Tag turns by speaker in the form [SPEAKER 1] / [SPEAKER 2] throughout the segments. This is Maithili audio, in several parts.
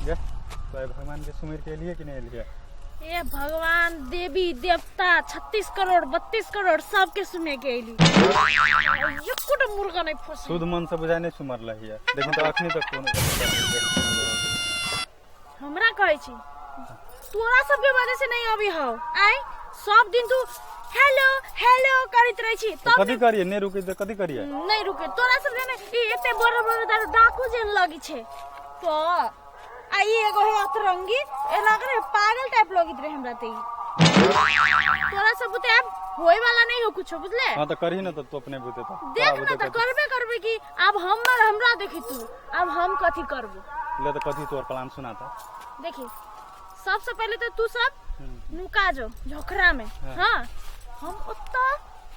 [SPEAKER 1] गे तो आइ भगवान के सुमिर के एलियै कि नहि एलियै?
[SPEAKER 2] ए भगवान, देवी देवता, 36 करोड़ 32 करोड़ सबके सुने के एली, एकोटा मुर्गा नहीं फंसे।
[SPEAKER 1] शुद्ध मन से बुझाय नहि सुमरल हियै, देखिन तऽ अखनी तक कोनो।
[SPEAKER 2] हमरा कहै छी, तोरा सबके वजह से नहीं अभी हौ। आय सब दिन तू हेलो हेलो करैत रहै छी।
[SPEAKER 1] तब कथी करिए? नहि रुकै तऽ कथी करिए?
[SPEAKER 2] नहीं रुके तोरा सब ने। ई एते बड़ बड़ दारू डाकू जेन लगी छे तो आ ई एगो है अतरंगी, एना करे पागल टाइप लगित रहे हमरा। ते ई तोरा सब बुते आब होए वाला नहीं हो कुछो, बुझले?
[SPEAKER 1] हाँ, तऽ करही ने तऽ तू अपने बुते तऽ
[SPEAKER 2] देख ना, तऽ करबे करबे कि आब हमर हमरा देखी तू, आब हम कथी करबो।
[SPEAKER 1] ले तऽ कथी तोहर प्लान सुना तऽ।
[SPEAKER 2] देखी, सबसे पहले तो तू सब नुका जो झोकरा में। हाँ, हम ओतऽ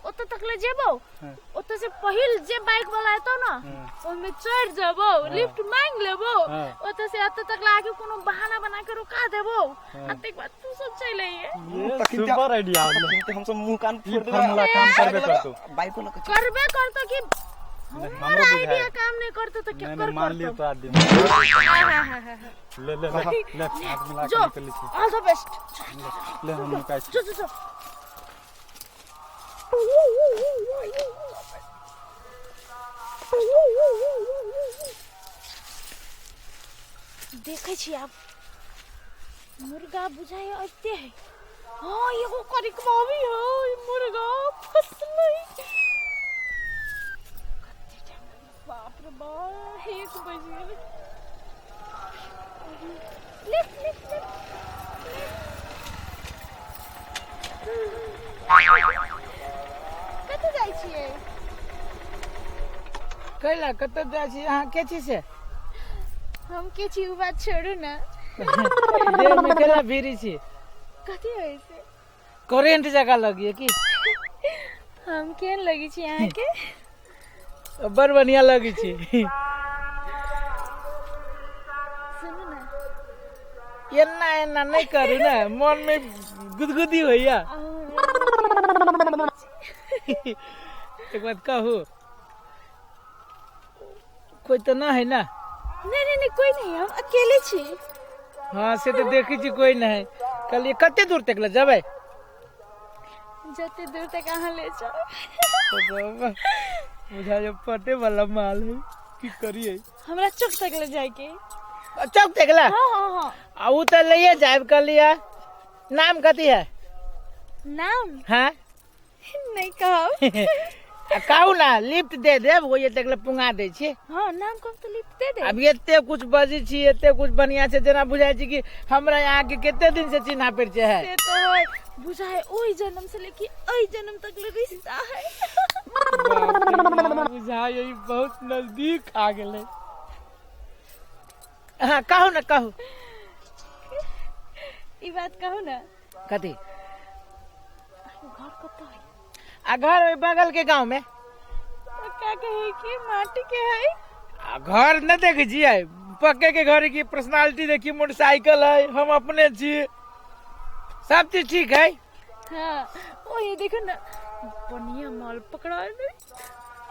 [SPEAKER 2] ओतऽ तक ले जेबो। ओतऽ से पहिल जे बाइक वाला एतो ना, ओहिमे चढ़ जेबो, लिफ्ट मांग लेबो। ओतऽ से एतऽ तक लाके कोनो बहाना बना के रोका देबो आ तकर बाद तू सब चलि अइहे।
[SPEAKER 1] Super idea.
[SPEAKER 3] तखन हम सब मुंह कान
[SPEAKER 1] ई
[SPEAKER 3] फोड़ देबै।
[SPEAKER 1] फॉर्मूला काम करबे करतौ।
[SPEAKER 3] बाइको लऽ के
[SPEAKER 2] करबे करतो कि
[SPEAKER 1] नहीं,
[SPEAKER 2] हमर
[SPEAKER 1] हमरो
[SPEAKER 2] आइडिया
[SPEAKER 1] बुझाय।
[SPEAKER 2] काम नहीं करतो तो
[SPEAKER 1] नहीं
[SPEAKER 2] केकर
[SPEAKER 1] नहीं, मान लियो
[SPEAKER 2] करतो?
[SPEAKER 1] तो आदमी।
[SPEAKER 2] हाँ हाँ हाँ हाँ हाँ।
[SPEAKER 1] ले ले ले ले, हाथ मिला
[SPEAKER 2] जो
[SPEAKER 1] के निकल छी।
[SPEAKER 2] ऑल द बेस्ट।
[SPEAKER 1] ले, हम नुकाइ छी।
[SPEAKER 2] जो जो जो। देखै छी आब मुर्गा बुझाइ अबिते है। हाँ, एगो करिकवा भी है, मुर्गा फसलै। कते टाइम? बाप रे बाप, 1 बजि गेलै। लिफ्ट लिफ्ट लिफ्ट, कतऽ जाइ छियै?
[SPEAKER 4] कैला कतऽ जाइ छी? अहाँ के छी से?
[SPEAKER 2] हम के छी उ बात छोड़ू ने।
[SPEAKER 4] देह में केना भीड़ी छी?
[SPEAKER 2] कथी होइ से?
[SPEAKER 4] करेंट जकाँ लगिए की।
[SPEAKER 2] हम केहन लगै छी अहाँके?
[SPEAKER 4] बड़ बढ़िया लगै छी।
[SPEAKER 2] सुनू ने।
[SPEAKER 4] एना एना नहि करू ने, मन में गुदगुदी होइया। एक बात कहू, कोई तऽ ना है ना?
[SPEAKER 2] नहीं नहीं नहीं, कोई नहीं, हम अकेले छी।
[SPEAKER 4] हाँ, से तऽ देखै छी कोई नहीं है। कहलिए कते दूर तक ले जेबै?
[SPEAKER 2] जते दूर तक अहाँ ले जाओ।
[SPEAKER 4] बुझा जो पटे वाला माल है, की करिए?
[SPEAKER 2] हमरा चौक तक ले जाके।
[SPEAKER 4] चौक तक ले?
[SPEAKER 2] हाँ हाँ हाँ।
[SPEAKER 4] आ उ तऽ लैए जायब। कहलिए नाम कथी है?
[SPEAKER 2] नाम?
[SPEAKER 4] हाँ।
[SPEAKER 2] नहीं कहब।
[SPEAKER 4] आ कहू ना, लिफ्ट दे देब, ओहि तक ले पुंगा दै छी।
[SPEAKER 2] हाँ, नाम कहब तो लिफ्ट दे दे।
[SPEAKER 4] अब एते कुछ बजै छी, एते कुछ बढ़िया छै, जेना बुझाइ छै कि हमरा यहाँ के कते दिन से चिन्हा परिचय है।
[SPEAKER 2] से तो है, बुझा है ओहि जन्म से लेके एहि जन्म तक ले रिश्ता है।
[SPEAKER 4] बाप रे, बुझाइ ई बहुत नजदीक आ गेलै। हाँ, कहू ना, कहू।
[SPEAKER 2] ई बात कहू ना।
[SPEAKER 4] कथी?
[SPEAKER 2] घर कतऽ है?
[SPEAKER 4] आ घर ओहि बगल के गांव में।
[SPEAKER 2] तो का कहे कि माटी के है?
[SPEAKER 4] आ घर न देखे छियै? पक्के के घर की पर्सनालिटी देखी, मोटरसाइकिल है, हम अपने छी, सब चीज ठीक है।
[SPEAKER 2] हाँ, ओ ये देखो ना, बढ़िया माल पकड़ा दे।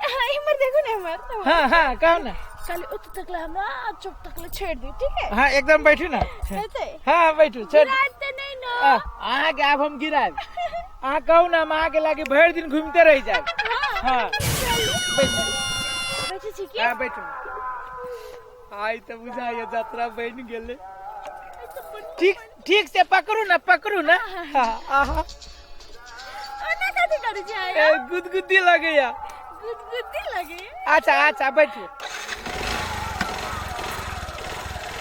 [SPEAKER 2] हाँ, इमर देखो ना, इमर।
[SPEAKER 4] हाँ हाँ, कहू ना।
[SPEAKER 2] कल उत तक ले हमरा चुप तक ले छोड़ दी, ठीक है?
[SPEAKER 4] हाँ, एकदम, बैठू ना।
[SPEAKER 2] हेतै?
[SPEAKER 4] हाँ, बैठू, छोड़।
[SPEAKER 2] गिराते नहीं ना?
[SPEAKER 4] अहाँके आब हम गिरायब? अहाँ कहू ना, हम अहाँके लागे भरि दिन घूमते रहि जायब। हाँ, बैठू।
[SPEAKER 2] बैठे छी की?
[SPEAKER 4] हाँ, बैठू। आइ तऽ बुझाइए यात्रा बनि गेलै। ठीक ठीक से पकड़ू ना, पकड़ू ना। हाँ, आहा।
[SPEAKER 2] ओना कथी करै छी?
[SPEAKER 4] ए, गुदगुदी लगैया।
[SPEAKER 2] गुदगुदी लगे।
[SPEAKER 4] अच्छा अच्छा, बैठू,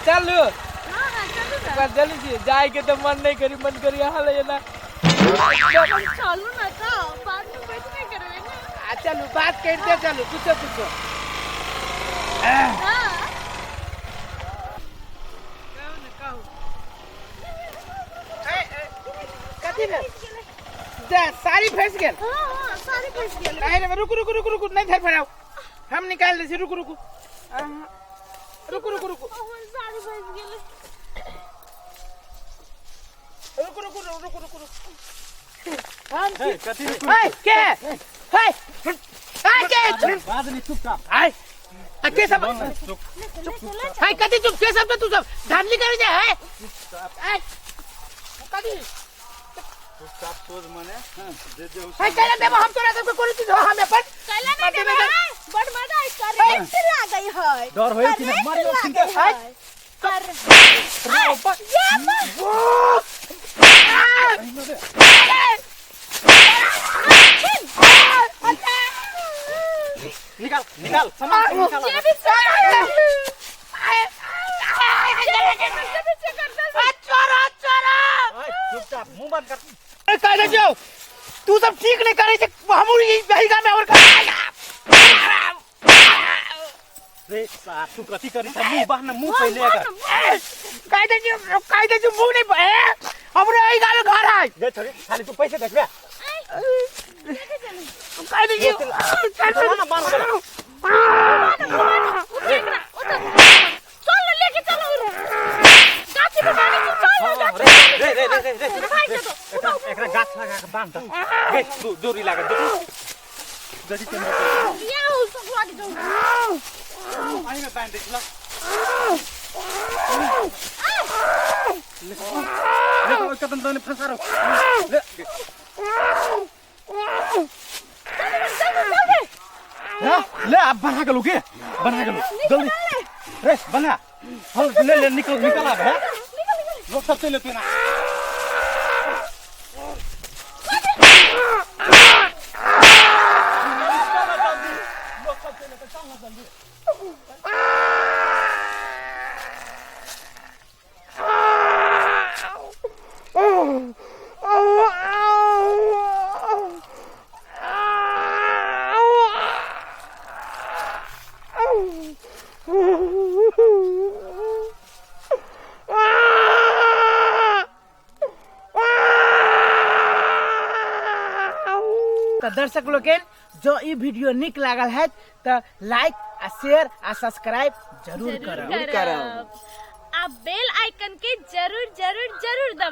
[SPEAKER 4] चलू।
[SPEAKER 2] हाँ हाँ, चलू ना।
[SPEAKER 4] बस जल्दी छी, जाय के तऽ मन नहीं करी, मन करी अहाँ ले ना।
[SPEAKER 2] चलू ना, तो बाद में बैठबे करबै ना।
[SPEAKER 4] आ चलू, बात करते चलू, कुछो कुछो।
[SPEAKER 2] हाँ।
[SPEAKER 4] कहू ने, कहू। ए, ए, कथी भेल? जा, साड़ी फंस गेल।
[SPEAKER 2] हाँ हाँ, साड़ी फंस गेल।
[SPEAKER 4] नहीं रे, रुकू रुकू रुकू रुकू, नहीं धर फराउ, हम निकाल दै छी। रुकू रुकू, आहा, रुकू रुकू रुकू।
[SPEAKER 2] हमर साड़ी फंस गेल।
[SPEAKER 4] रुकू रुकू रुकू रुकू रुकू। हम
[SPEAKER 1] हे, कथी
[SPEAKER 4] ए के हे ए के
[SPEAKER 1] बाज नहीं चुपचाप
[SPEAKER 4] आय आ के सब
[SPEAKER 1] चुप
[SPEAKER 4] हाय कथी चुप के सब तू सब धांधली करे जा है ए कथी
[SPEAKER 1] चुपचाप सोच मने जे जे
[SPEAKER 4] हाय कैला देबो हम तोरा सबके कोनो चीज हो हम अपन
[SPEAKER 2] कैला नहीं देबे है बड़ मजा आई
[SPEAKER 3] करेंट लागै है
[SPEAKER 1] डर होई कि नहीं मारियो
[SPEAKER 3] करेंट
[SPEAKER 1] किनका
[SPEAKER 3] लागै है
[SPEAKER 2] कर
[SPEAKER 1] निकाल निकाल सामान सब निकाल
[SPEAKER 2] जे भी से कर दे
[SPEAKER 1] ओए, चुपचाप मुंह बंद कर
[SPEAKER 4] कैला जो तू सब ठीक नहीं करे छे हमू यही गाम में और
[SPEAKER 1] रे सार तू कथी करी छ मुंह बाहर मुंह पहिले कर
[SPEAKER 4] कायदे जो कायदे जो मुंह नहीं ए हमरे यही गाम में घर है
[SPEAKER 1] जे छोरी खाली तू पैसे देखबे
[SPEAKER 4] कायदे जो
[SPEAKER 1] चल ना बांध चल
[SPEAKER 2] चल ना लेके चलो गाछी पे बांधे छी चल ना गाछी
[SPEAKER 1] रे रे रे रे रे
[SPEAKER 2] भाग जेतो
[SPEAKER 1] एकरा एकरा गाछ लगा के बांध दे गे तू जोरी लागा दे जदी के
[SPEAKER 2] लिया हो सब लाग जाऊ
[SPEAKER 1] आई में बांध दे ल ले ले कदम दने फंसा रहो ले
[SPEAKER 2] चल चल
[SPEAKER 1] हाँ, ले अब बना के लो के बना के लो जल्दी रे बना हल ले ले निकल निकल अब है लोग सब चले तू ना
[SPEAKER 4] तो दर्शक लोगन जो ई वीडियो निक लागल है तो लाइक आ शेयर आ सब्सक्राइब जरूर करब
[SPEAKER 2] करब आ बेल आइकन के जरूर जरूर जरूर दबा।